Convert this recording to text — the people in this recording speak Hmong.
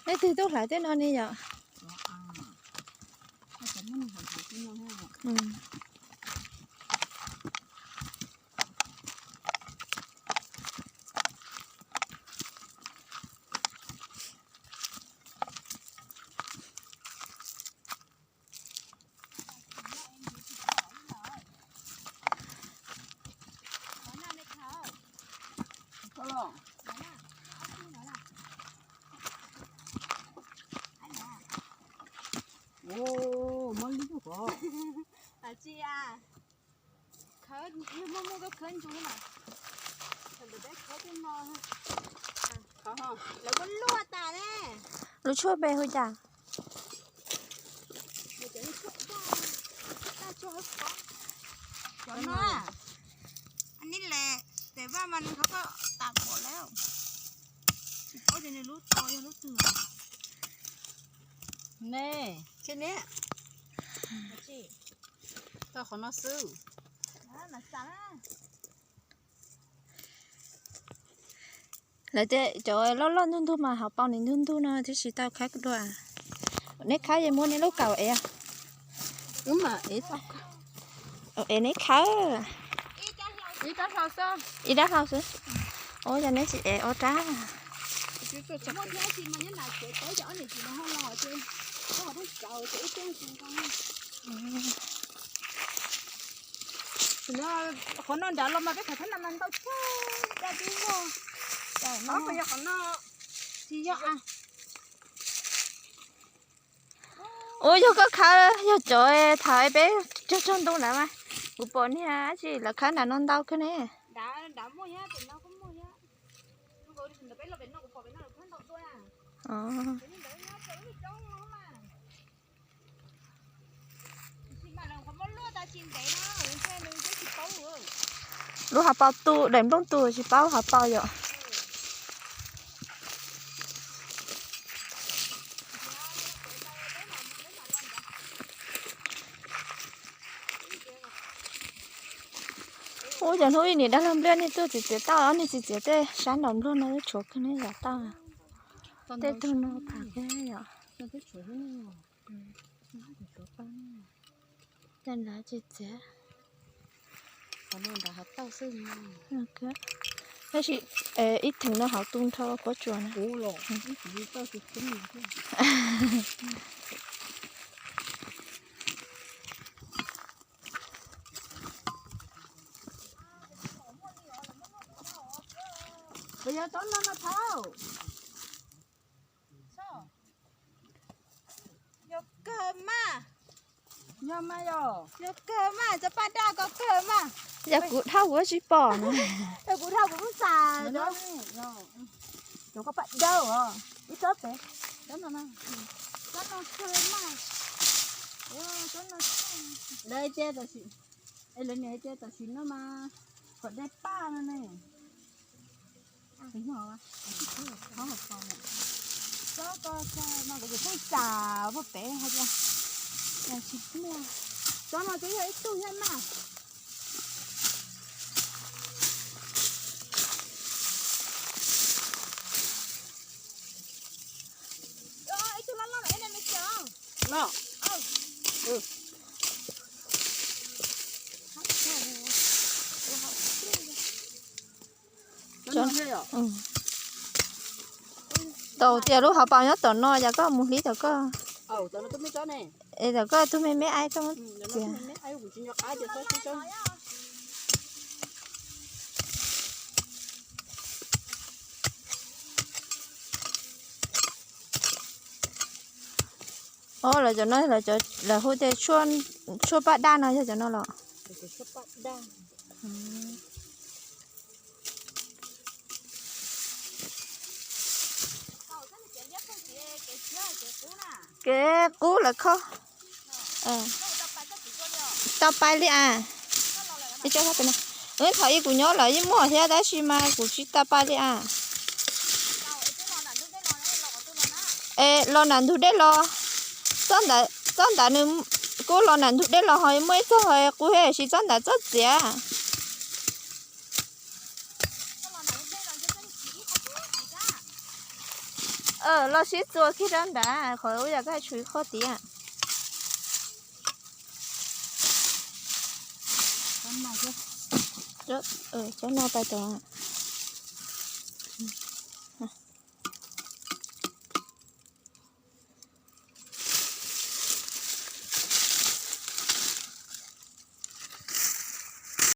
Leej twg tuaj hlawv tej no ne yom? Khawb, yog muaj muaj koj khawb ntsuv na. Thaum ntawd peb khawb tej no, lawv muab luaj tas ne. Lub tshuaj pem hu cas? Cov no, nej lem, tes vaj mas nws qhov ko tas npaum lawm. Tsis paub tias nws lub to yog lub twg. Ne, tau qhov no xwb. Lawv tias cov loj loj ntug ntug mas hauv paus nws ntug ntug no thiaj tsis tau khawb dua. Neb khawb, yog muab neb lub kaus ev. Ev neb khawb. Ib rab hlau xwb. Ua yog neb tsis ev ob rab. Qhov no nrad los mas peb khawv thab na mas ntau tshaj, da tib vog. Qhov no tsis yog. Ua yog koj khawb, yog cov thaum peb cog tsaug ntuj ntawd mas kuv pom niag dab tsi lawv khawb nram no ntau kawg ne. Lub hauv paus tu, daim nplooj tu tsis paub hauv paus yom. Ub, cov hnub ib nim dab laug npliaj nej tuaj txiav txiav tau, ob niag txiav txiav tej sab nraum npluag no tshuav kawg ne, yam tau. Tej tug no phav kawg yom. Tej nrad tsis txiav. Tab sis ib theem no hauv tu nrho kuab tsuas na. Yog kawg mas, yog kawg mas, cov paj daj ko kawg mas. Yog kuv dhau kuv tsis pom na. Yog kuv dhau kuv kuj xav. Cov ko paj dawb os, ib tsob pem, tsob no, tsob no kawg mas, tsob no, lawv niam hais tias tam sim no mas kom dai paj no ne. Tsob ko mas kuv pheej xav muaj pem hais tias tsis muaj. Tsob no twb yog ib tug thiab mas. Tau tias lub hauv paus nyob tom no, yog koj mus hlib tom koj. Es tom koj tus me me aib koj muab txiav. Os, lawv cov no lawv hu tias tshuaj paj daj no yog cov no los? Kev qub lawv khob. Tau pais li as. Ib tsob no, thaum ub kuv nyob lawv yeej muaj thiab tab sis mas kuv tsis tau pais li as. Es los nram ntug dej los, tsob ntawd, tsob ntawd nws kuj los nram ntug dej los ho muaj ib txoj ho qub thiab, tiam sis tsob ntawd txhob txiav. Los sib txuas kiag rau nrad, qhov ub yam koj tshuav ib qho tiag. Tsob no pais tod.